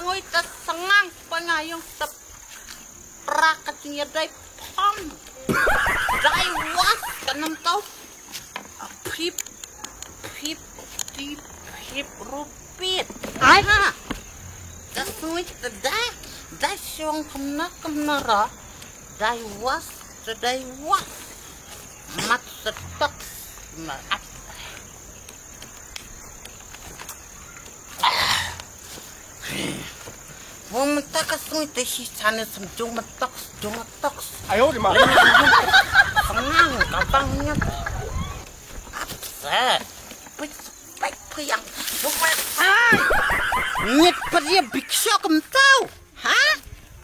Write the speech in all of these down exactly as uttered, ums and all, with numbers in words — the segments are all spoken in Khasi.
Oi, ta sangang pa nga ïong ta pra ka jingïadei pam. Dai was ka nam tau. Phip, phip, tip, phip, rupit. Ai ha. Ta sui ta dai, dai siong kena kena ra. Dai was, ta dai was. Mat setok. Mat. Wong mynta ka sngi te shi chane sem jong ma toks, jong ma toks. Ayo di ma. Sengang ka bang nyet. Apse. Pit pit pit yang. Buk mai. Ai. Nyet pa dia biksa kem tau. Ha?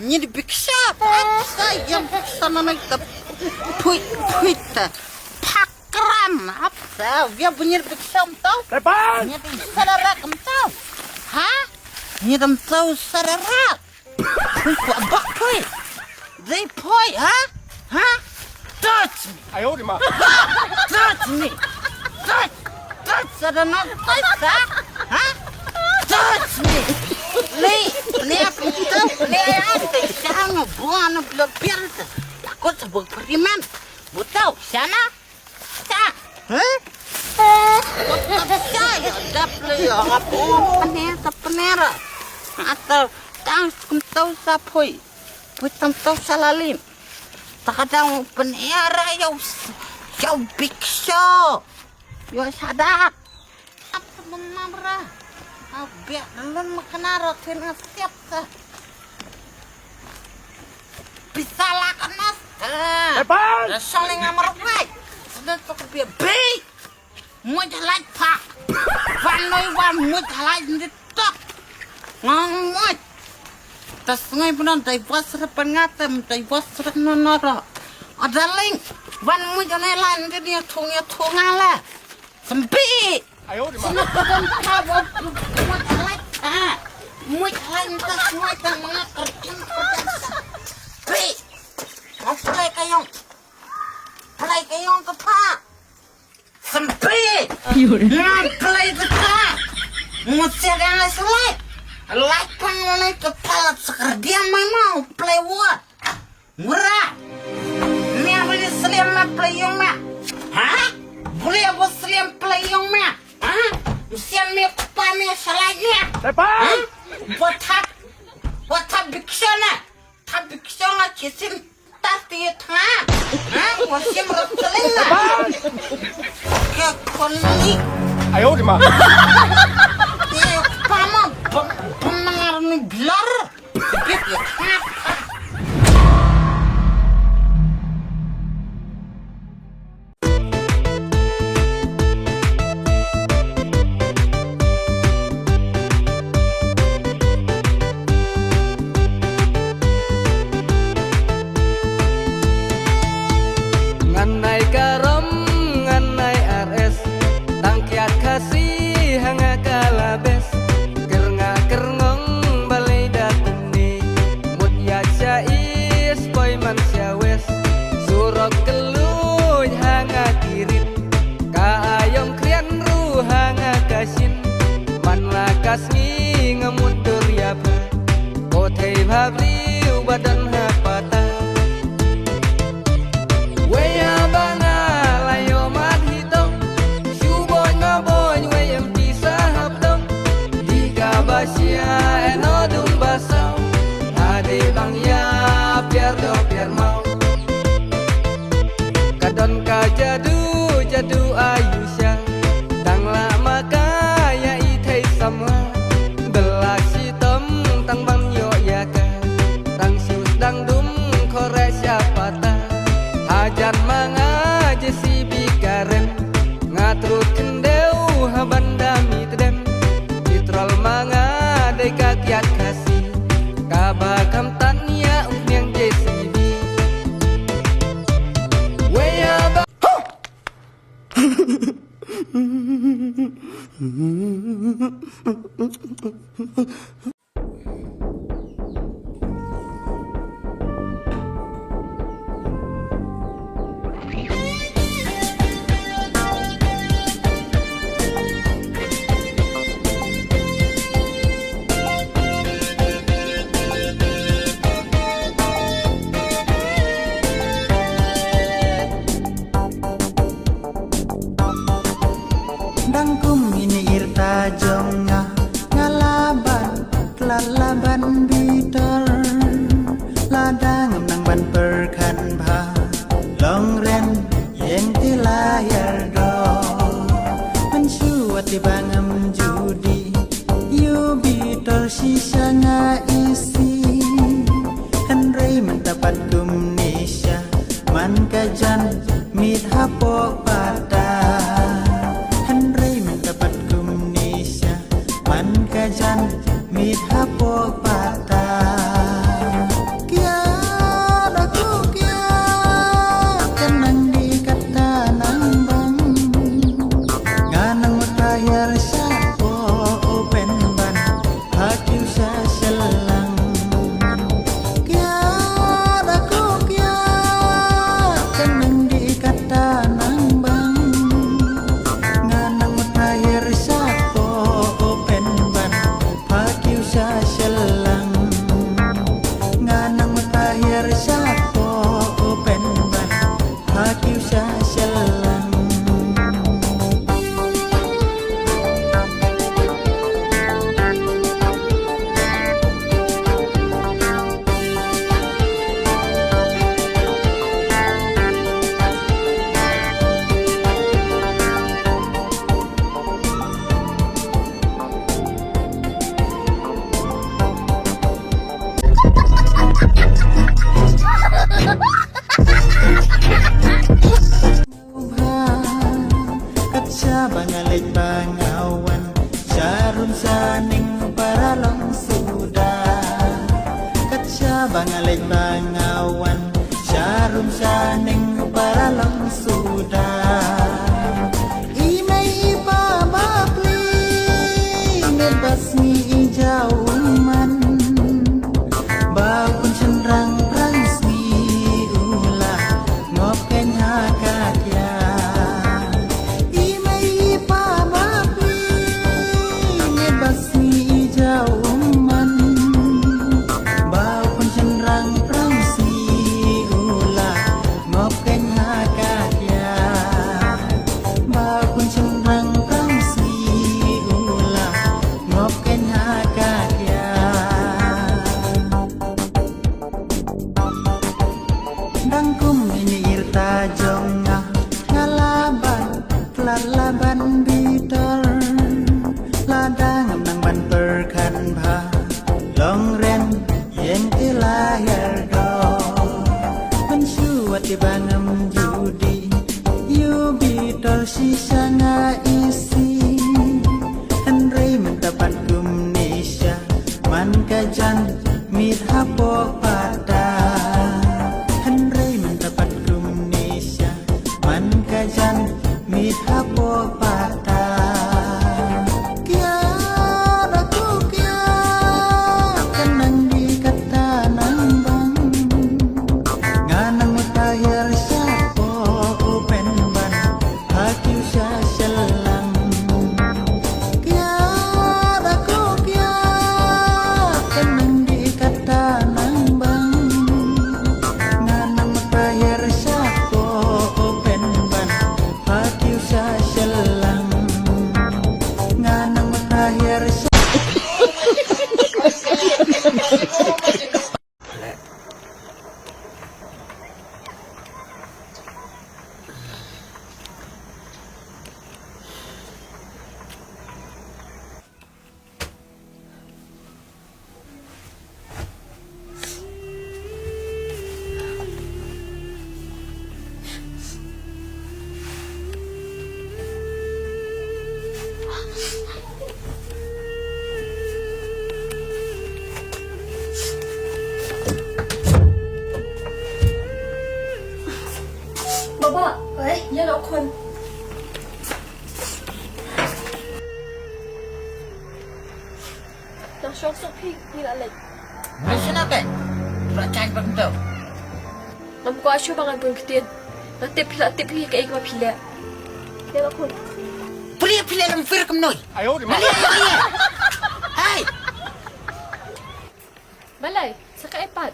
Nyi di biksa, paksa yang biksa na nai ta pui pui ta pakram, apsa, wia bunyir biksa em tau. Tepan. Nyi di salara kem tau. Ha? Nyi dem tau salara. Pui ku abak pui. Dei pui, ha? Ha? Touch me. Ayo di ma. Touch me. Touch. Touch, sa da na touch, ha? Ha? Touch me. Ni, ni aku tu, ni aku tu, jangan buang na blur biar tu. Aku tu buat beriman. Butau, sana. Sa. Ha? Butau, sa, ya, dap le, ya, apa, apa ni, apa ni, ra. Atau, tang, kem tau sa pui. Pui tam tau sa lalim. Ta ka dang pynhiar ïa u, ïa u biksa. Ïa shadak. Ap sa mynam ra. A bek lem kena ra tin a siap sa. Pisa la kena sa. Epan. Ra shong ni ngamar wai. Sa da tok bia bi. Mut halait pha. Van noi van mut halait ndi tok. Ngong mut. Ta sngai puna dai was ra pan nga tem dai was ra no no ro. A darling. Van mut ane la ndi ni thung ya thung ala. Sembi. Ayo di ma. Sina padan pha wa mut halait pha. Mut halait ta sngai ta nga kerjin padan sa. Bi. Maslai kayong. Play kayong ka pha. Sempi. Nga play the car. Mo sia dang ai selai. Lai pang lai ke palat sekerdia mai mau play what? Mura. Mia boleh seliam ma play yong ma. Ha? Boleh abo seliam play yong ma. Ha? Msian mia kupa mia selai mia. Tepan. Ha? Buat hap. Buat hap biksa na. Hap biksa nga kisim. Tati tha. Ha? Wasim rot keling na. Ke koni. Ayo di ma. Ke pama pendengar ni bilar. Bit ya. Ngan ai karom, ngan ai R S, tang kiat Khasi hanga kalabes. Kyrngah kyrngong balei da kumne. Mut ïa sha east poi man sha west. Surok kylluid hanga kirit. Ka aiom krian ruh hanga ka shin. Man la ka sngi nga mut dur ïa pha. Ko thei bha briew ba don ha pata. Wei ïa ba nga la ïoh mat hi tong. Shu boin ma boin wei em ti sa hap tong. Di ka ba sia e no dung ba saw. Ha dei bang ïa piar do piar mau. Ka don ka jadu jadu ayu sha. Tang la ma ka ïa i thei samla. Bela shitom tang ban ïoh ïa ka. Tangawan, sharum shaneng para long suda. I mei i pa bapli, ne basni i jauman. Ba pun shenrang prang sni ula, ngop kenya kakia. I mei i pa bapli, ne basni i jauman. Ba pun shenrang prang sni ula, ngop kenya kakia. Ba pun shenrang prang sni ula, ngop kenya kakia. Dang kum ini irta jong nga, nga laban, klat laban bitor. Lada ngam nang ban perkhan bha, long ren, yen ti la her do. Ban shu wat ti ba ngam judi, yu bitor shisha nga isi. Hynrei mynta pat kumne sha, man ka jan miet hapoh pata. Hynrei mynta pat kumne sha, man ka jan miet hapoh pata. Kia da ku kia, ka nang di kata nang bang. Nga nang mut pha hiar shapoh u pen ban, ha kiew sha shyllangh. Kia da ku kia, ka nang di kata nang bang. Nga nang mut pha hiar shapoh u pen ban, ha kiew sha shyllangh. Nga nang mut pha hiar sha Baba, oi, ïa la khun. Nang shong suk phi, phi la leit. Nang shong na phi. Phi la charge bak nto. Ngam kwah shuh ba ngan bun ktien. Nga tip phi la tip hi kaei kaba phi leh. Ïa la khun. Phi leh, phi leh lam fir kumno. Ayo, di mana? Hai. Balei, sa kaei pat?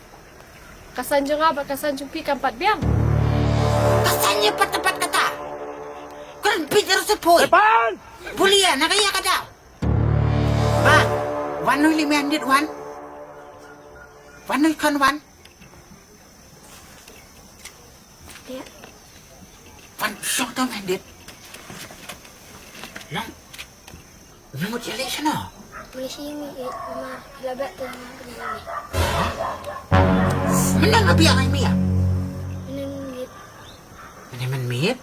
Ka saiñ jong nga bad ka saiñ jong phi kam pat biang. Ka saiñ ïa pat, pat kata. Kren phi jar se poi. Epan! Bulia na ka ïa ka daw. Ba, wan noi li me handit wan. Wan noi khon wan. Ïa. Wan shong tang handit. Nang. Nang mut ïa leh shano? Mane shi mi, eh, ma, la bet tu ma kena ni. Mane nga biang ai mi ya? Mane mit. Mane men mit?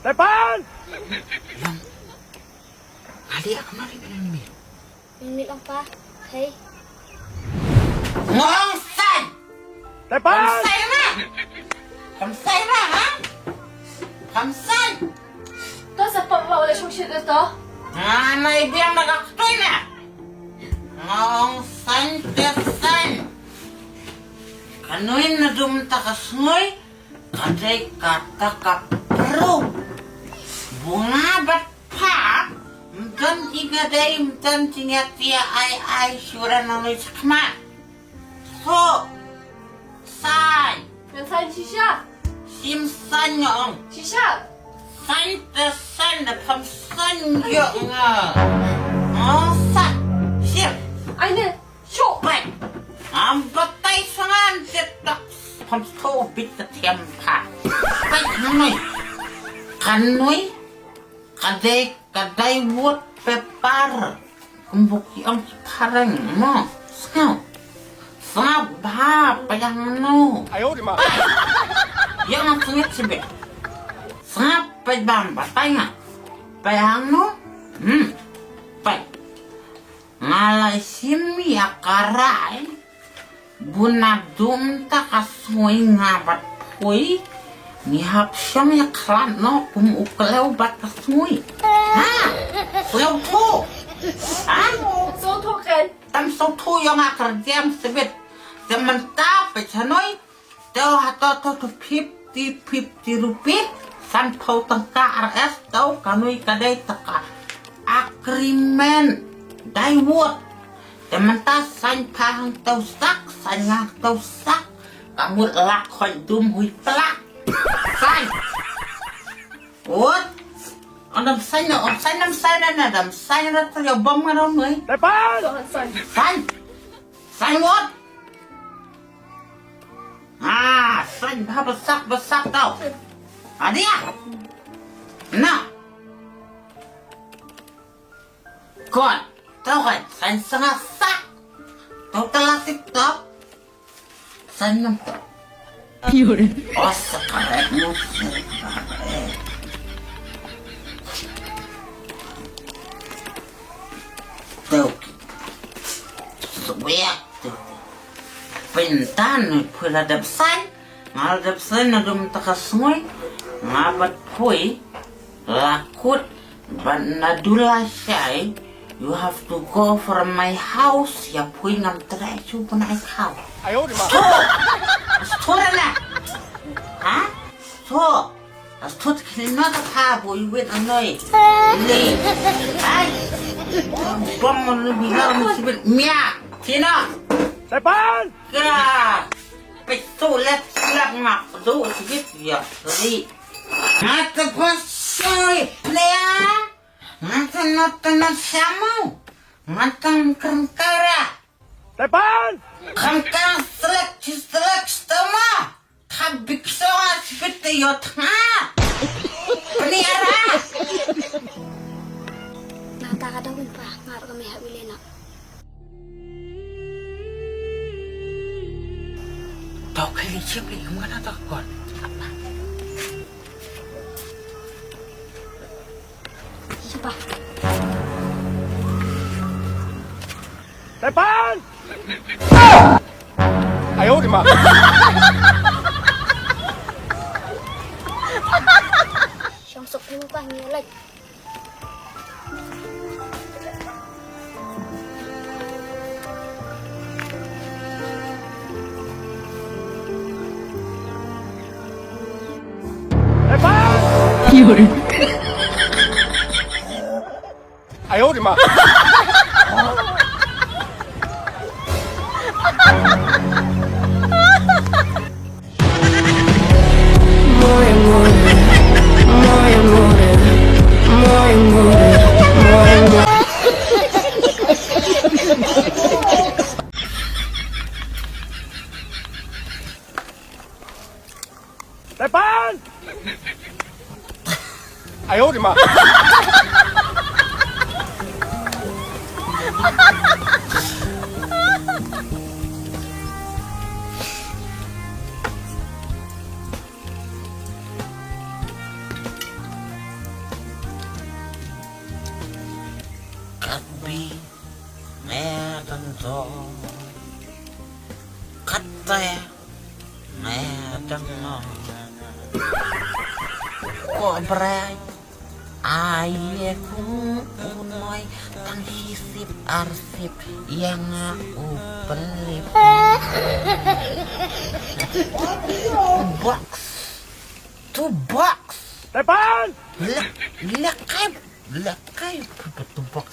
Tepan! Nang. Nga liah kumno dei mynnin miet? Mynnin miet ong pa. Hei. Nga ong saiñ. Tepan! Kam saiñ ma. Kam saiñ ma, ha? Kam saiñ. To sa pom ma u la shong shit to. Nga nai biang da ka ktoi na. Nga ong saiñ te saiñ. Kano in na dum ta ka snoi. Ka dei kata ka pru. Bunga bad pha, ym don i ka dei, ym don jingïatia ai ai shuwa na ngi chakma. So, saiñ. Ngan saiñ shisha. Sim saiñ nga ong. Shisha. Saiñ te saiñ da pham saiñ ïoh nga. Oh, saiñ. Sim. Ai ne. Shu bai. Am batai sangan jetak. Pam sto bit ka thiam pha. Bai hanoi. Kanoi. Kadai, kadai wot pepar. Kumbuk yang pareng no. Sngap. Sngap ba payang no. Ayo di ma. Yang sngit sebe. Sngap pai bam batai nga. Payang no. Hmm. Pai. Nga la shim ïa ka rai. Bun na dum ta ka sngui nga bad phui. Ngi hap shong ïa khlad noh kum u klew bad ka sngui. Ha? Klew thu. Ha? Sngewthuh kan? Tam sngewthuh ïa nga kyrdiang sbit. Te mynta peit shanoi. Te hato to to fifty, fifty rupees. San phew tyngka R S to ka nui ka dei ta ka agreement. Dai wot. Te mynta sain pha hangto sak, sain nga hangto sak. Ka mut lak khoi dum hui plak. Sain. Wot. Ong dam sain na, ong sain dam sain na, dam sain na, ta ïa bom nga dam nui. Sain. Sain wot. Ah, sain bha ba sak, ba sak tau. Adia. Na. Kon, to kan, sain sanga sak. To tala TikTok. Sain nam to. Pure. Oh, sakaret mo. To. Suyak to. Pintan pula dap sain. Nga la dep sngewthuh na dum ta ka sngui, nga bad phui la kut bad na dula shai. You have to go from my house. Ïa phui ngam treh shu pun ai khaw. Ayo di ma. Sto. Sto na. Ha? Sto. Sto khli na ta pha bu i wit anoi. Li. Ai. Bom mo lu bi la mo sibit mia. Tina. Tepan. Kira. Peit tu lep lep ngak tu sikit ya ri. Ngata pasoi pnea. Ngata nata nata samu. Ngata mkrengkara. Tepan. Kangkang selek ci selek stoma. Khabik songa sipit te yot nga. Pnea ra. Nata ka dawin pa ngar ka meha wilena. Tau kali siap ni kemana tak kon? Siapa? Tepan! Ayo di ma. Siang sok ni pa ni lagi. Ayo di ma. Tepan! Ayo di ma. Kat bi me tan to. Kat te me tan no. Ko brai. Ai ye kum u noi tang hi sip ar sip ïa nga u pelip. Box. Two box. Tepan. Lek lek kai lek kai two box.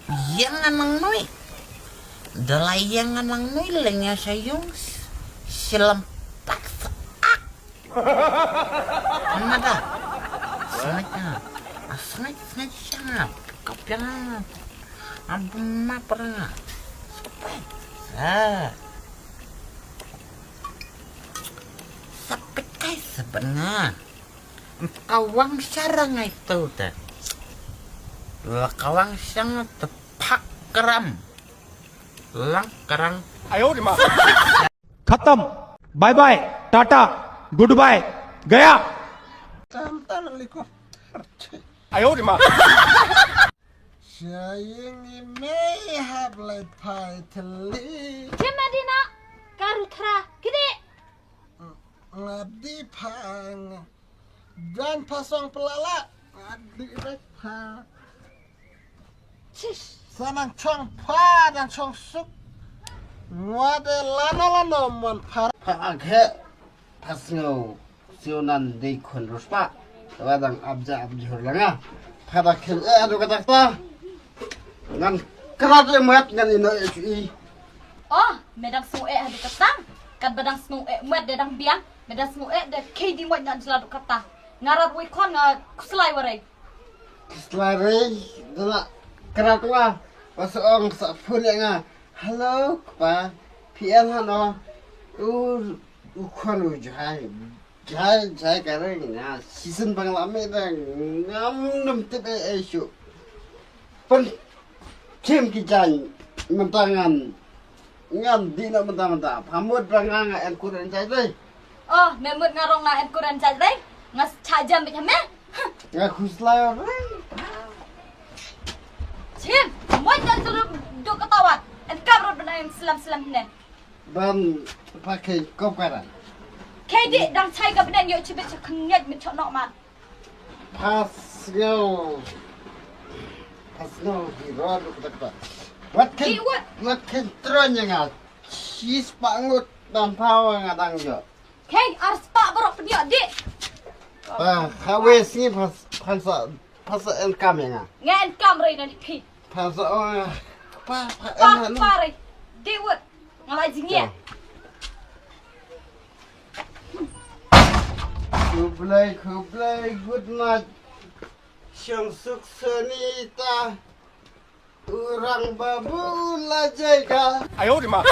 Ïeng nga nang nui. Da la ïeng nga nang nui leng ïa sha yung. Silam pat sa ak. Ana da. Sngai ka. Sngai sngai sha. Kap yang. Abma perang. Sa. Sapekai sebenga. Kawang sarang ai tu te. La kawang sang te phak kram. Lang kram. Ayo di ma. खत्म। Bye bye. Tata. Good bye. गया। Tam tam liko. Ayo di ma. Jaying i mei hap lai phai thli. Jim adina karu thra kidi. Ngadi phang dan phasong pelala. Ngadi rek pha. Chish. Sanang chong pha dan chong suk. Ngade lano lano mon pha. Pha aghe. Phasngew siew nan dei khun ruspah. Te ba dang ap ja ap jhur langa. Phada khel eh adu katak ta. Ngan krat eh met ngan ino eh chui. Oh, me dang sngew eh adu katang. Kat ba dang sngew eh met de dang biang. Me dang sngew eh de kei di met ngan jela du katang. Ngarat wei khon nga kuslai warei. Kuslai rei dela krat wa. Wasa ong sa phun eh nga. Hello kpa. P L hano. U u khon u jai. Jai jai ka reng na season bang la me da ngam num tip e e shu. Pen kim ki jan mentang ngan ngan di na mentang mentang. Pamut bang nga nga en kuren jai dai. Oh, memut ngarong na en kuren jai dai. Ngas cha jam bit hame. Nga khuslai reng. Chim, moi jan tu duk ketawat. En kam rot benai selam selam ne. Ban pakai kop karan. Kei di dang chai ka bneng yo chibit cha khnyet mit chok nok man. Pas ngau. Pas ngau di ro duk tak tak. Wat ken. Di wat. Wat ken tron yang ngal. Sis pangut dan pawa ngadang yo. Kei ar spa barok pdio di. Pa khawe si pas pas pas en kam yang. Ngan kam rei na di pi. Pas oh pa pa Pa en. Pa rei. Di wat. Nga la jingeh. Khublei khublei good night. Shong suk Sonita. Urang babu la jaika. Ayo di ma.